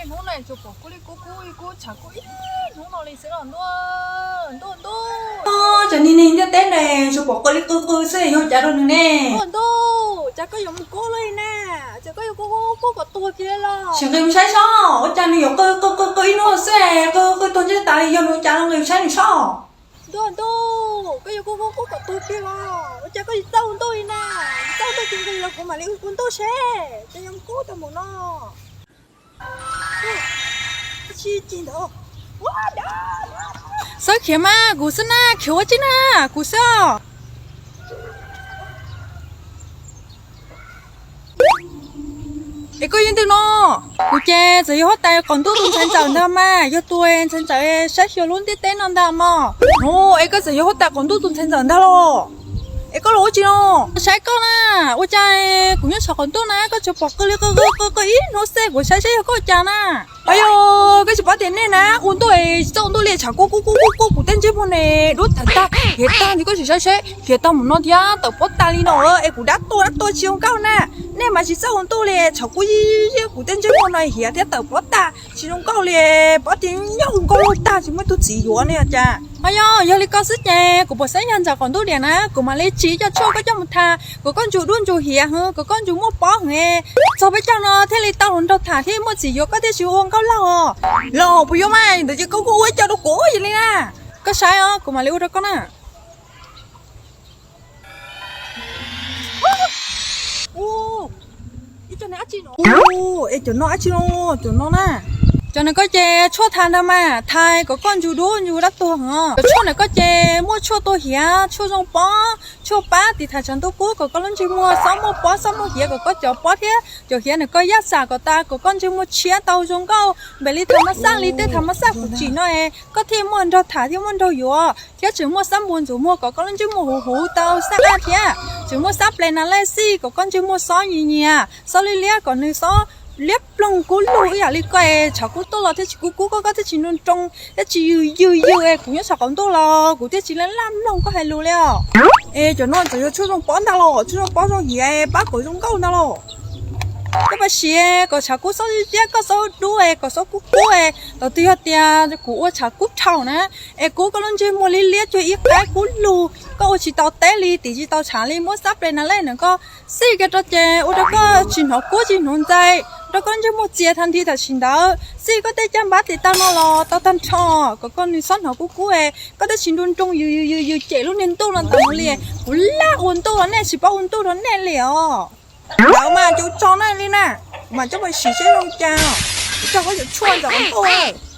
Hnub no tsuas pom kub li kub kub li kub tshav kub ib hnub no li xwb los ntuj, ntuj ntuj. Cov niag neeg ntiaj teb ne tsuas pom qw li qw qw xwb yog cas rau nws ne. Ntuj ntuj, cas koj yuav mus kub li na, cas koj yuav kub kub kub kom tuag kiag los. Sim nqis mus saib sob, ua cas nws yuav qw qw qw qw ib hnub xwb, qw qw tuag ntsej tas li, yog nws ua cas los nqis mus saib nws sob. Ntuj ntuj, koj yuav kub kub kub kom tuag kiag los, ua cas koj tsis txawj ua ntuj li na, txawj ua ntuj ces nqis los kuv mam li ua ntuj seb, ces yuav kub tau mus no. Xwb khiav mas kuv xwb na, khiav ua tsi na, kuv xwb os. Es koj yog leej twg no? Kuv ces txawm yog huab tais qaum ntuj tus ntxhais ntxawm ntag mas, yog tus ntxhais ntxawm saib xyuas lub ntiaj teb no ntag mog. No, es koj txawm yog huab tais qaum ntuj tus ntxhais ntxawm ntag los? Es koj los ua tsi no? Saib koj na, ua cas kuv nyob saum qaum ntuj na koj tsuas pom qw li qw qw qw ib hnub xwb, kuv saib saib yog koj ua cas na. Ayo, koj tsis paub tias nej na ua ntuj es tsis txawj ua ntuj li, tshav kub kub kub kub kub kuv tej ntsej muag ne, dub tag tag, khiav tag li, koj tsis saib seb khiav tag mus no thiab tawm pob tag li no es kuv dab tuag dab tuag tsis zoo nkauj na. Nej mas tsis txawj ua ntuj li, tshav kub yig yig kuv tej ntsej muag no hiav thiab tawm pob tag tsis zoo nkauj li, pob tag nyob ua nkauj loj tag tsis muaj ib tug txiv yuav ne cas. Ayo, yog li koj xwb ces kuv pom xeeb yog ntxawm qaum ntuj diam na, kuv mam li tsis coj tshuaj koj coj mus tham kom koj ntsug dub ntsug hiav heev, kom koj ntsug muaj pob heev, txog peb caug no thiaj li tau hluas nraug tham thiaj muaj txiv yuav, koj thiaj tsis ua nkauj laug os. Los puas yuav mas, ntawd ces koj kuj ua ib co rau kuv yog li na. Koj saib os, kuv mam li ua rau koj na. Es cov no dab tsi no? Cov no na, cov no koj ces tshuaj thas ntag mas, thas kom koj ntsug dub ntsug dab tuag heev. Cov tshuaj no koj ces muaj tshuaj tua hiav, tshuaj zoo pob, tshuaj pab tiv thaiv tshav ntuj kub kom koj lub ntsej muag xob muaj pob xob muaj hiav, kom koj cov pob thiab cov hiav nws koj yaj xam kom tas, kom koj ntsej muag tshiab tau zoo nkauj npaum li tham mas xaj li tej tham mas xaj kuv tsim no es koj thiaj muaj nraug tham thiaj muaj nraug yuav, thiab tseem muaj xab npua ntxuav muag kom koj lub ntsej muag huv huv tau xab aj thiab. Tseem muaj xab ples nas lej xij kom koj ntsej muag xob nyias nyias, xob liab liab kom nws xob liab ploog kub lug ib yam li koj es tshav kub tuaj los thiaj tsis kub kub koj, koj thiaj tsis nroo nroo thiab tsis yws yws yws es kuv nyob saum qaum ntuj los kuv thiaj tsis laj laj mloog koj hais lus li os. Es cov no txawm yog tshuaj zoo pob ntag los, tshuaj zoo pob zoo hiav pab kom zoo nkauj ntag los. Koj pab siv kom tshav kub xob liab, koj xob dub es kom xob kub kub es thaum twg yog tias kuv ua tshav kub dhau na, es kub koj lub ntsej muag liab liab cuag ib qaib kub lug, koj ua tsis tau teb li, tiv tsis tau tshav li, muab xab ples nas lej na koj xij kiag rau ces ua rau koj tsis hnov kub tsis hnov ntxais, rau koj ntsej muag txias tag nthi tam sim ntawd. Xij koj tej caj npab tes taw no los tau tag nrho kom koj nws txhob hnov kub kub es koj twb tsis nroo nroo yws yws yws yws cem lub niag ntuj no ntawd mus li. Kuv laj ua ntuj los nej tsis paub ua ntuj rau nej li os. Lawv mas cov tso na li na, kuv mam coj mus sim seb zoo cas. Kuv coj koj cov tshuaj ntawm ntuj.